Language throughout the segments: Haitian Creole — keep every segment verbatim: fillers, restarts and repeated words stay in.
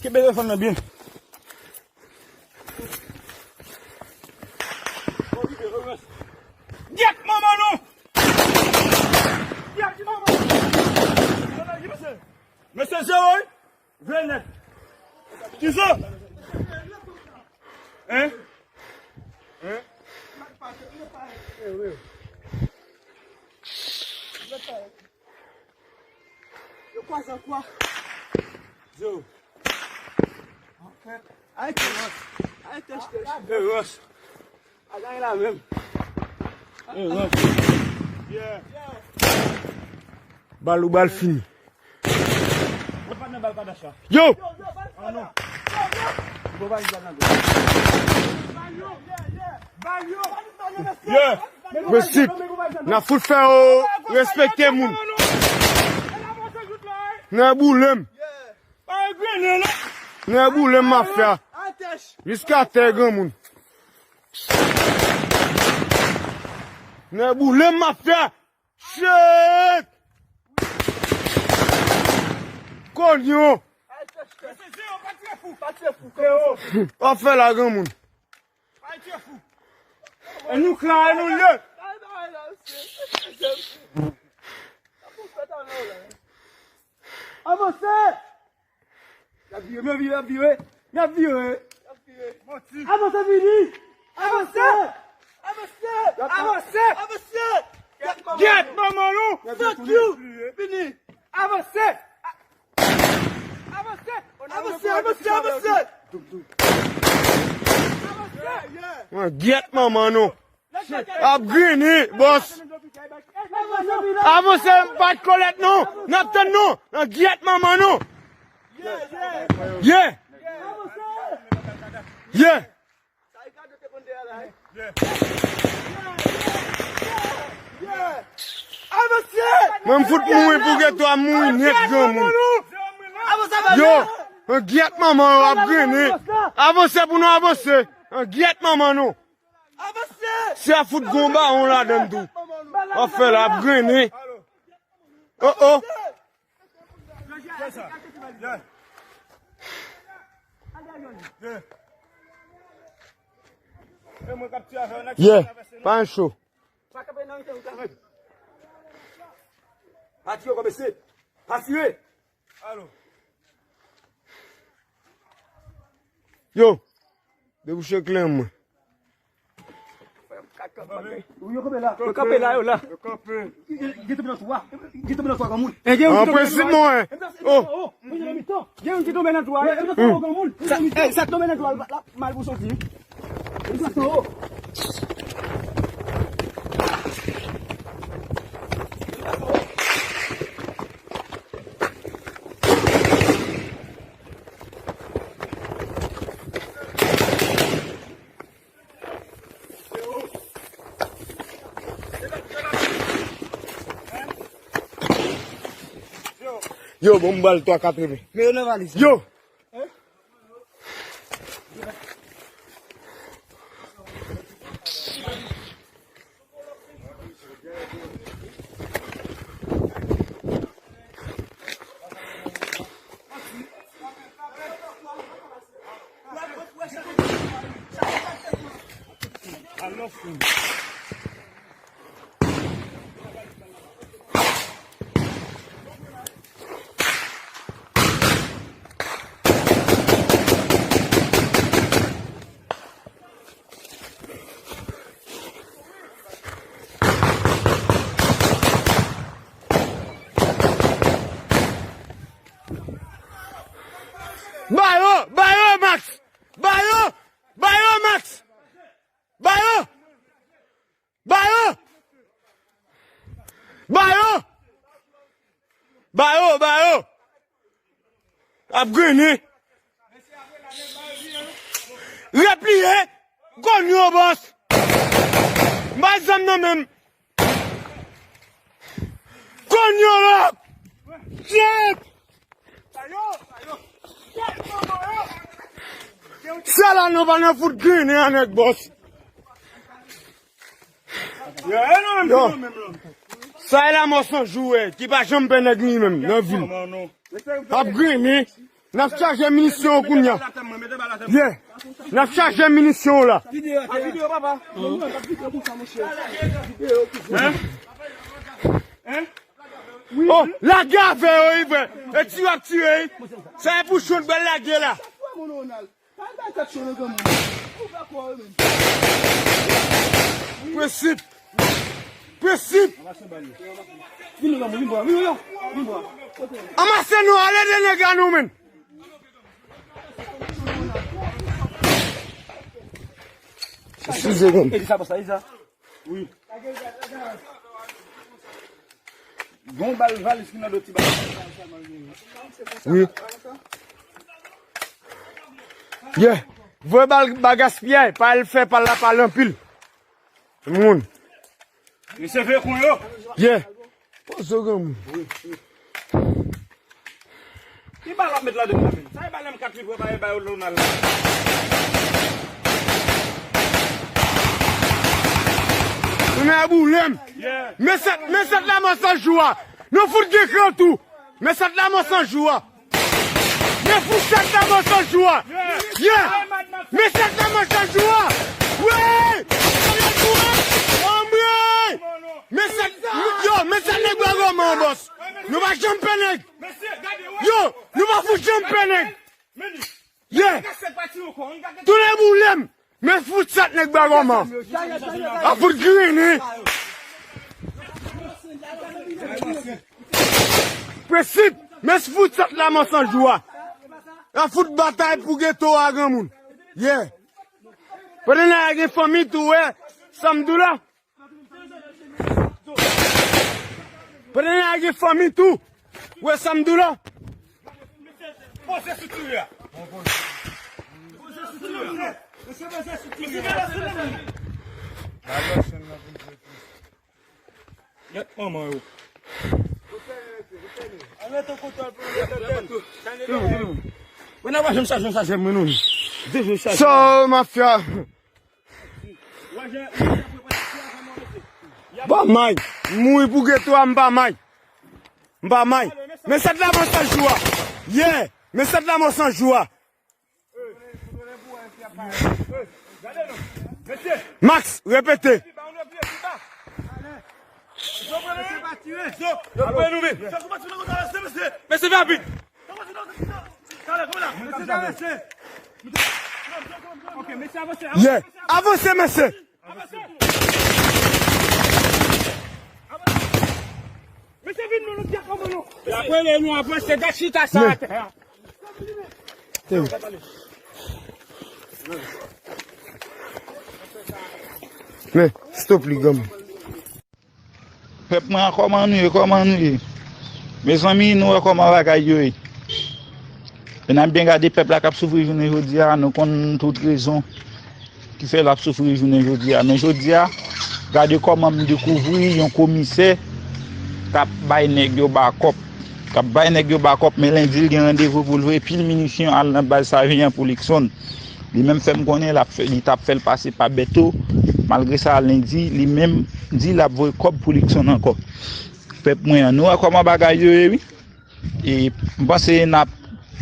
Kenbe telefòn nan byen. Gyèt manman nou! Gyèt manman nou! Mesye zewo, wi. Vle nèt. Kisa? Hein? Hein? Yo kwaze an kwa. Yo. Ay, tèch. Ay, tèch, tèch. Yo, Ross. A gany la menm. Yo, Ross. Yeah. Bal ou bal fini. Yo! Yeah. Prensip. N a fout fè yo respekte moun. Nan boule m. Nan boule m m ap fè. Jiska tè granmoun. Nan boule m m ap fè. Shit! Konyon! W ap fè la granmoun. E nou kla, e nou lye. Avanse! Y ap vire, men vire, y ap vire. Y ap vire. Manti. Avanse, vini. Avanse. Avanse. Avanse. Avanse. Gyèt manman nou. Fuck you. Vini. Avanse. Avanse. Avanse, avanse, avanse. Avanse. Mwen gyèt manman nou. Ap grini, bòs. Avanse, m pa t kolèt non. N ap tann nou. Nan gyèt manman nou. Yeah. Yeah. Mwen m fout mouri pou geto a mouri nèt granmoun. Yo, nan gyèt manman yo ap grini. Avanse pou nou avanse. Nan gyèt manman nou. Si a fout gon bawon ladann tou. W ap fè la ap grennen. Oh, oh. Yeah, pa cho. Atire kòmese. Atire. Yo, debouche kleren mwen. Yo kanpe la. Yo kanpe la, yo la. Yo kanpe. Yo tonbe nan twa. Yo tonbe nan twa, granmoun. An prensip, non, hein. Oh. Gen youn ki tonbe nan twa. Yo tonbe nan twa, granmoun. Sa, eh, sa tonbe nan twa, la, mal pou soti. Yo tonbe anwo. Yo, bon, m ba l twa katreven. Men yo nan valiz. Yo! Ba yo, ba yo, Max! Ba yo, ba yo, Max! Ba yo! Ba yo! Ba yo! Ba yo, ba yo! Ap grennen. Repliye. Konn yo, bòs. M pa zam nan menm. Konn yo, lòk. Shit. Sa la nou pa nan fout grennen a nèg, bòs. Yo. Sa e la mò san jou, eh, ki pa janm pè nèg li menm nan vil. Ap grennen. N ap chaje minisyon yo kounye a. Yeah. N ap chaje minisyon yo la. Oh, lage avè yo, wi, frè. E tire w ap tire, wi. Sa e pou cho n pral lage la. Prensip. Prensip. Anmase nou, ale de nèg la nou, menm. Eskize, menm. Wi. Gon bal valis ki nan do ti bal. Wi. Yeah. Voye bal ba gaspiyay, pa al fè pal la pale anpil. Moun. Mesye veye kon yo. Yeah. Poze w granmoun. Ki bal w ap met ladan la menm? Sa e bal M kat li pran pa e bay Lonal la. Tounen a boulem. Yeah. Men sèt, men sèt la mò san jou a. Nou fout gen kran tou. Men sèt la mò san jou a. Men fout sèt la mò san jou a. Yeah. Men sèt la mò san jou a. Wi. Anmwe. Men sèt, yo, men sèt nèg bwa gòman, bòs. Nou pa janm pè nèg. Yo, nou pa fout janm pè nèg. Yeah. Tounen boulem. Men fout sèt nèg bwa gòman. A fout grenen. Prensip. Men fout sèt la mò san jou a. A fout batay pou geto a granmoun. Yeah. Pandan n a gen fanmi tou, wè. Sa m di w la. Pandan n a gen fanmi tou. Wè sa m di w la. Poze sou tire a. Poze sou tire a. Mesye, poze sou tire a. Yèt manman yo. Mwen nan pa janm chaje yon chaje mwen non. Deje chaje. So, mafya. Ba may. M mouri pou geto a, m pa may. M pa may. Men sèt la mò san jou a. Yeah. Men sèt la mò san jou a. Max, repete. Mesye, rapid. Yeah. Avanse, mesye. Mesye, vin non, nou te kòmanse non. Apre lè nou avanse, gad chita sa atè a. Men, stop li, granmoun. Pèp mwen an, kòman nou ye, kòman nou ye? Mezanmi, nou wè kòman bagay yo ye. E n ap byen gade pèp la k ap soufri jounen jodi a, nou konn tout rezon ki fè l ap soufri jounen jodi a. Men jodi a, gade kòman m dekouvri yon komisè k ap bay nèg yo bakòp. K ap bay nèg yo bakòp, men lendi l gen randevou pou l voye pil minisyon al nan baz Saveyan pou Luckson. Li menm fè m konnen l ap fè, li t ap fè l pase pa Bèto. Malgre sa, lendi, li menm di l ap voye kòb pou Luckson ankò. Pèp mwen an, nou wè kòman bagay yo ye, wi. E m panse n ap,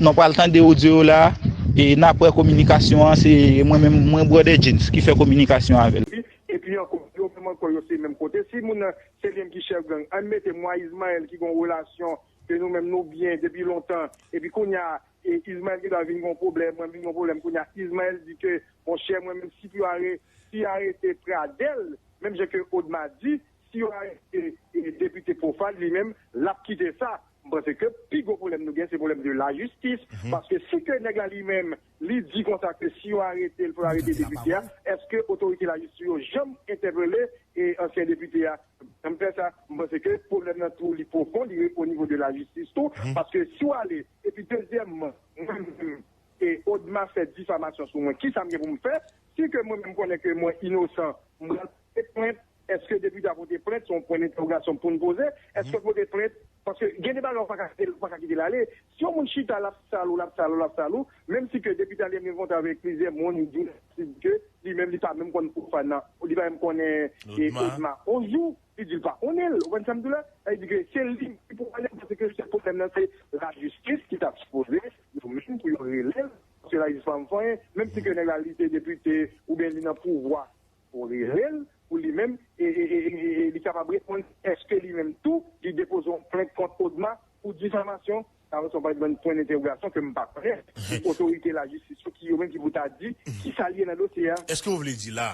nou pral tande odyo yo la, e n ap wè kominikasyon an, se mwen menm, mwen Brother James ki fè kominikasyon avè l. Epi ankò, yo menm ankò, yo se menm kote. Si moun nan, se li menm ki chèf gang, ann mete mwen a Ismaël ki gon relasyon ke nou menm nou byen depi lontan. Epi kounye a, e, Ismaël gen dwa vin gon pwoblèm, mwen vin gon pwoblèm. Kounye a, Ismaël di ke, monchè, mwen menm, si yo are-, si yo arete Pradel, menm jan ke Odma di, si yo arete, e, depite Profal, li menm, l ap kite sa. M panse ke pi gwo pwoblèm nou gen, se pwoblèm de lajistis. Paske si ke nèg la li menm, li di konsa ke si yo arete l, pou yo arete depite a, èske otorite lajistis yo janm entèpele, e, ansyen depite a? Janm fè sa. M panse ke pwoblèm nan tou, li pwofon, li o nivo de lajistis tou. Paske si w ale, epi dezyèmman, mwen menm, e Odma fè difamasyon sou mwen, kisa m gen pou m fè? Si ke mwen menm konnen ke mwen inosan, m pral pote plent. Èske depite a pote plent? Se yon pwen dentèwogasyon pou n poze. Èske l pote plent? Paske gen de bagay ou pa ka kite, ou pa ka kite l ale. Si yon moun chita, l ap sal ou, l ap sal ou, l ap sal ou, menm si ke depi talè m gen kontak avèk plizyè moun, li di ke li menm li pa menm konn Pwofàn nan, li pa menm konnen e, Odma. Odma. On jou, li di l pa konnen l. Ou konn sa m di w la? Sa vle di ke se li ki pou ale, paske se pwoblèm nan, se lajistis ki t ap sipoze, yo menm pou yo rele l, paske lajistis pa menm fè anyen, menm si ke nèg la li se depite, oubyen li nan pouvwa, pou rele l, pou li menm, e, e, e, e, e li kapab reponn, èske li menm tou, li depoze yon plent kont Odma pou difamasyon? Sa se yon pwen nentewogasyon ke m pa konnen. Se otorite lajistis yo ki yo menm ki pou ta di ki sa li ye nan dosye a. Èske w vle di la,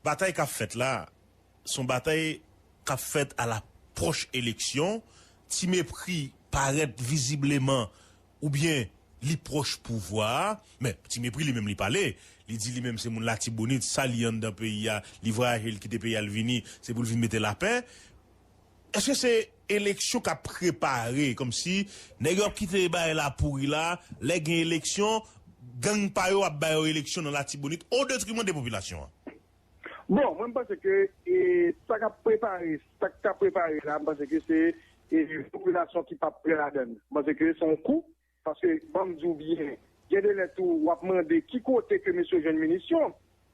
batay k ap fèt la, se yon batay k ap fèt a lapwòch eleksyon, Ti Mepri parèt vizibleman, oubyen li pwòch pouvwa a, men Ti Mepri li menm li pale, li di li menm se moun Latibonit, sa li anndan peyi a, li vwayaje, li kite peyi a, li vini, se pou l vin mete lapè. Èske se eleksyon k ap prepare, kòmsi nèg yo ap kite bagay la pouri la, lè gen eleksyon, gang pa yo ap ba yo eleksyon nan Latibonit, o detriman de popilasyon an? Bon, mwen, m panse ke e, sa k ap prepare, sa k ap prepare la, m panse ke se e, popilasyon ki p ap pran ladann. M panse ke se yon kou, paske, ban m di w byen, gen de lè tou, w ap mande ki kote ke mesye yo jwenn minisyon.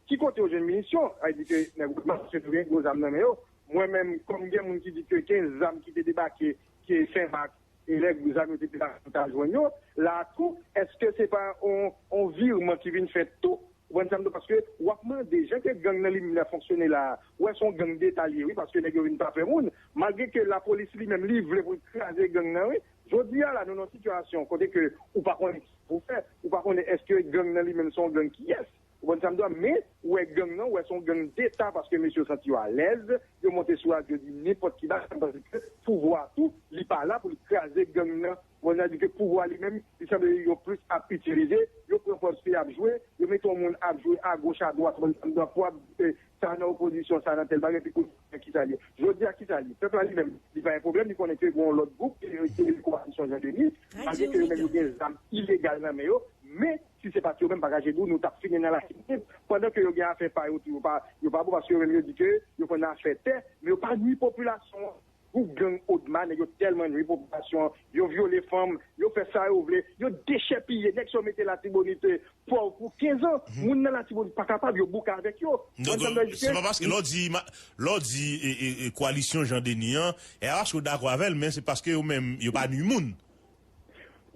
Ki kote yo jwenn minisyon? Sa vle di ke nèg yo mache tou gen gwo zam nan men yo. Mwen menm, kòm gen moun ki di ke gen zam ki te debake, ke Senmak, e lè zam yo te debake, yo ta jwenn yo. La a tou, èske se pa on, on virman ki vin fèt tou? Ou konprann sa m di w? Paske w ap mande, jan ke gang nan li menm l ap fonksyone la a, w wè se yon gang deta l ye, wi, paske nèg yo vin pa pè moun. Malgre ke lapolis li menm, li vle pou l kraze gang nan, wi. Jodi a la, nou nan yon sitiyasyon kote ke ou pa konnen ki pou fè, ou pa konnen èske gang nan li menm se yon gang kiyès. Ou konprann sa m di w? Men, ou wè gang nan, ou wè se yon gang deta paske mesye yo santi yo alèz, yo monte sou radyo di nenpòt ki bagay, paske pouvwa a tou, li pa la pou li kraze gang nan. Ou konprann sa m di w? Ke pouvwa li menm, li sanble yo plis ap itilize, yo pran pòz ke y ap jwe, yo mete yon moun ap jwe agoch, adwat, ou konprann sa m di w? Pou ap, eh, sa nan opozisyon, sa nan tèl bagay, epi kounye a kisa l ye? Jodi a kisa l ye? Pèp la li menm, li pa gen pwoblèm, li konnen ke gen yon lòt gwoup, ke, ke koalisyon Jan Denis, malgre ke yo menm yo gen zam ilegal nan men yo, men si se pa t yo menm, bagay Jedou, nou t ap fini nan Latibonit. Pandan ke yo gen afè pa yo tou, yo pa, yo pa bon, paske yo menm yo di ke yo konn afè tè, men yo pa nwi popilasyon an. Gwoup gang Odma, nèg yo tèlman nwi popilasyon an, yo vyole fanm, yo fè sa yo vle, yo dechèpiye, nèg sa yo mete Latibonit, eh, pòv pou kenz an. Moun nan Latibonit pa kapab, yo bouke avèk yo. Donk, se pa paske lè w di, lè w di, e, e, e, koalisyon Jan Denis an, e pa paske w dakò avè l, men se paske yo menm, yo pa nwi moun.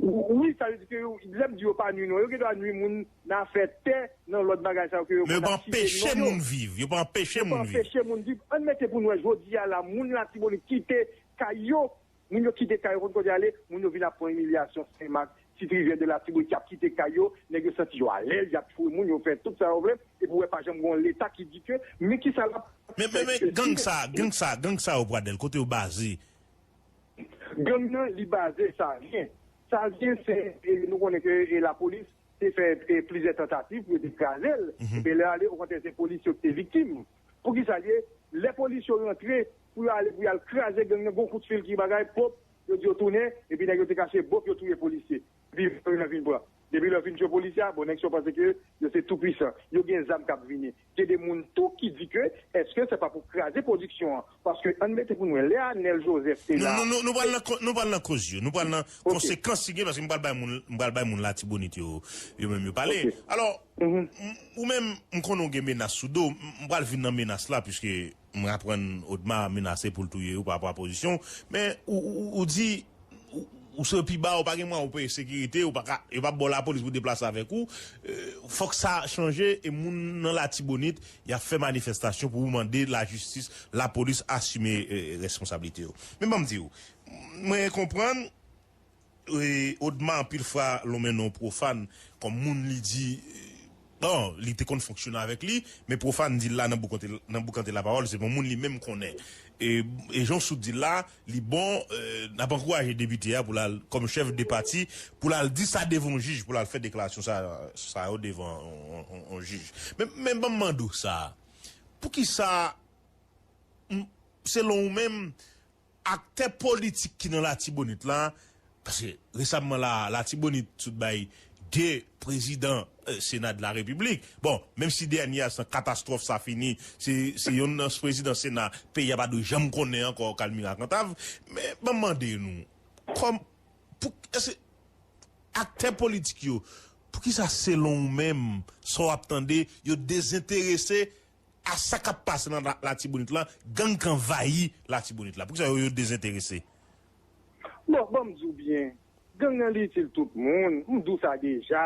Wi, sa vle di ke yo, lè m di yo pa nwi non, yo gen dwa nwi moun nan afè tè, nan lòt bagay sa yo ke yo konn ap site non yo. Men yo pa anpeche moun viv, yo pa anpeche moun viv. Yo pa anpeche moun viv. Ann mete pou n wè, jodi a la, moun Latibonit kite kay yo, moun yo kite kay yo, konn kote y ale, moun yo vin ap pran imilyasyon Senmak, Ti Rivyè de Latibonit, y ap kite kay yo, nèg yo santi yo alèz, y ap touye moun, yo fè tout sa yo vle, epi w wè pa janm gen yon Leta ki di ke, men kisa l ap fè. Men, men, men, gang sa, gang sa, gang sa yo, Pradèl, kote yo baze? Gang nan, li baze Savyen. Savyen, se, e, nou konnen ke, e, lapolis te fè, e, plizyè tantativ pou yo te kraze l. Epi lè ale, okontrè, se polis yo ki te viktim. Poukisa l ye? Lè polis yo rantre, pou yo ale, pou y al kraze gang nan, gon kout fil ki bagay, pop, yo di yo tounen, epi nèg yo te kache, bop, yo touye polisye. Epi yo vin pran. Depi lè yo fin tchwe polisye a, bon, nèg sa yo panse ke yo se tou pwisan. Yo gen zam k ap vini. Gen de moun tou ki di ke, èske se pa pou kraze pwodiksyon an? Paske ann mete pou n wè, lè Anèl Jozèf te la. Nou, nou, nou, nou pral nan ko-, nou pral nan koz yo. Nou pral nan konsekans li gen, paske m pral bay moun, m pral bay moun Latibonit yo, yo menm yo pale. Alò, m, ou menm, m konnen w gen menas sou do w. M, m pral vin nan menas la, piske m aprann Odma menase pou l touye ou pa rapò a pozisyon w. Men, ou, ou, ou, ou di, ou, ou se pi ba, ou pa gen mwayen ou peye sekirite, ou pa ka, yo p ap ba w lapolis pou deplase avèk ou. Eh, fòk sa chanje, e moun nan Latibonit, y ap fè manifestasyon pou mande lajistis, lapolis asime, eh, responsablite yo. Men ban m di w, mwen konprann, eh, Odma anpil fwa lonmen non Pwofàn kòm moun li di, eh, bon, li te konn fonksyone avèk li, men Pwofàn di l la nan boukante, nan boukante lapawòl, se pa moun li menm konnen. E, e jan w sot di l la, li bon, eh, n ap ankouraje depite a pou l al, kòm chèf de pati, pou l al di sa devan yon jij, pou l al fè deklarasyon sa, sa yo devan yon, yon, yon, yon jij. Men, men ban m mande w sa, poukisa, m, selon ou menm, aktè politik ki nan Latibonit la, paske resamman la, Latibonit sot bay de prezidan eh, Sena de la Repiblik. Bon, menm si dènye a se nan katastwòf sa fini, se se youn nan prezidan Sena peyi a pa dwe janm konnen ankò Kalmira Kantav, men ban m mande nou, kòm, pou, èske aktè politik yo, poukisa selon ou menm, sa w ap tande, yo dezenterese a sa k ap pase nan la- Latibonit la, gang k anvayi Latibonit la? Poukisa yo, yo dezenterese? Bon, ban m di w byen, gang nan li itil tout moun, m di w sa deja.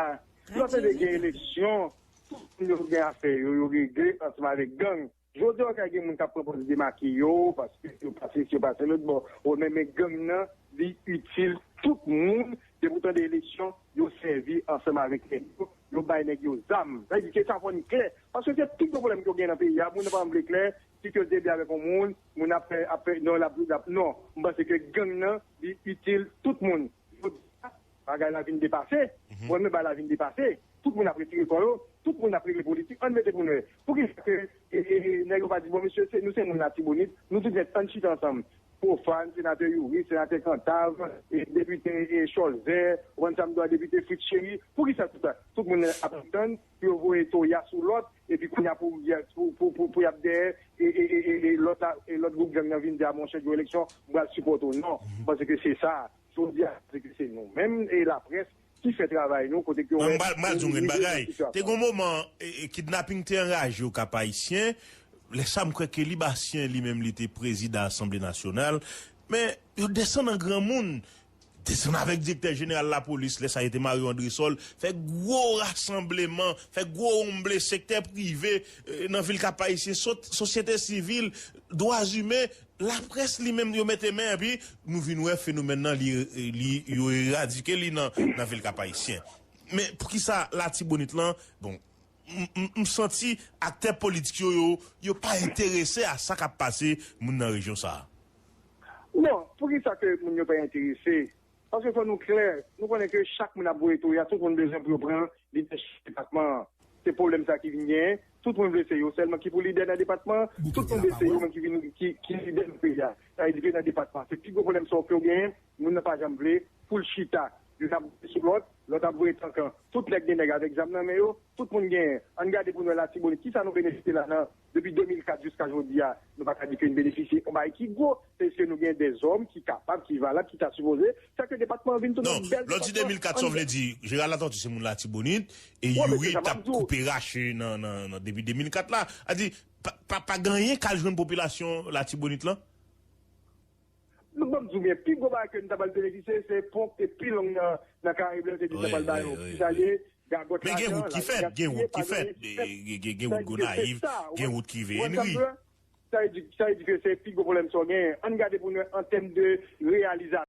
Lè w tande gen eleksyon, tout moun yo gen afè yo, yo regle ansanm avèk gang. Jodi a, w ka gen moun k ap pran pòz demake yo, paske yo pase isi, yo pase lòt bò, ou menm men gang nan, li itil tout moun, depi w tande eleksyon, yo sèvi ansanm avèk nèg yo, yo bay nèg yo zam. Sa vle di ke sa fò n klè, paske se pi gwo pwoblèm ke w gen nan peyi a, moun nan pa janm vle klè, si ke l te byen avèk yon moun, moun ap fè, ap fè, non, l ap, l ap, non. M panse ke gang nan, li itil tout moun. Jodi a, bagay la vin depase. Ou wè men bagay la vin depase. Tout moun ap retire kò yo, tout moun ap regle politik. Ann mete pou nou wè. Poukisa ke e, e, e, nèg yo pa di, bon, mesye, se, nou se moun Latibonit, nou tout nèt, ann chita ansanm. Profane, senatè Youri, senatè Kantav, e, depite e, Cholzè, ou konn sa m di w a, depite Fritz Chéry. Poukisa tout sa? Tout moun ap tann pou yo voye toya sou lòt, epi kounye a pou, pou, pou, pou, pou y ap dèyè e, e, e, e, e lòt la, e lòt gwoup gang nan vin di a monchè, jou eleksyon, m pral sipòte w. Non, m panse ke se sa. Jodi a, se ke se nou menm e laprès ki fè travay nou, kote ke w wè. M pral di w yon grenn bagay. Te gen yon moman, e, e, kidnaping te anraje Okap Ayisyen. Lè sa, m kwè ke Libastien li menm, li te prezidan Asanble Nasyonal. Men, yo desann an granmoun. Desann avèk direktè jeneral lapolis, lè sa yo te mare Andresol, fè gwo rasanbleman, fè gwo wonmble, sektè prive, e, nan vil Kap Ayisyen, sot- sosyete sivil, dwa imen, laprès li menm yo mete men, epi nou vin wè fenomèn nan, li, li, yo eradike li nan, nan vil Kap Ayisyen. Men poukisa Latibonit lan, bon, m- m- m santi aktè politik yo, yo, yo pa enterese a sa k ap pase moun nan rejyon sa a. Non, poukisa ke moun yo pa enterese? Paske fò nou klè, nou konnen ke chak moun ap voye toya, tout moun bezwen pou yo pran lidèchip depatman an. Se pwoblèm sa ki vin genyen, tout moun vle se yo sèlman ki pou lidè nan depatman an, tout moun vle se yo menm ki vin, ki, ki lidè nan peyi a. Sa vle di ke nan depatman, se pi gwo pwoblèm sa ke w genyen, moun nan pa janm vle pou l chita. Youn ap voye sou lòt, lòt ap voye tankan. Tout nèg gen nèg avèk zam nan men yo, tout moun genyen. Ann gade pou n wè Latibonit, kisa nou benefisye la nan, depi de mil kat jiska jodi a, nou pa ka di ke n benefisye yon bagay ki gwo, se ke nou gen dèzòm ki kapab, ki valab, ki ta sipoze fè ke depatman an vin tounen yon bèl depatman. Non, lè w di de mil kat, sa w vle di, Jeral Latortue se moun Latibonit, e Youri t ap koupe rache nan, nan, nan, depi de mil kat la. A di, pa, pa, pa gen anyen k al jwenn popilasyon Latibonit lan? Nou ban m di w byen, pi gwo bagay ke nou ta pral benefisye, se pon ki te pi long nan, nan Karayib la, yo te di ta pral ba yo. Ki sa l ye? Gagòt lajan, lajan gaspiye, pa gen anyen ki fèt. Gen, gen, gen wout Gonayiv, gen wout ki rive Henry. Sa vle di, sa vle di ke se pi gwo pwoblèm sa w genyen. Ann gade pou nou wè an tèm de reyalizasyon.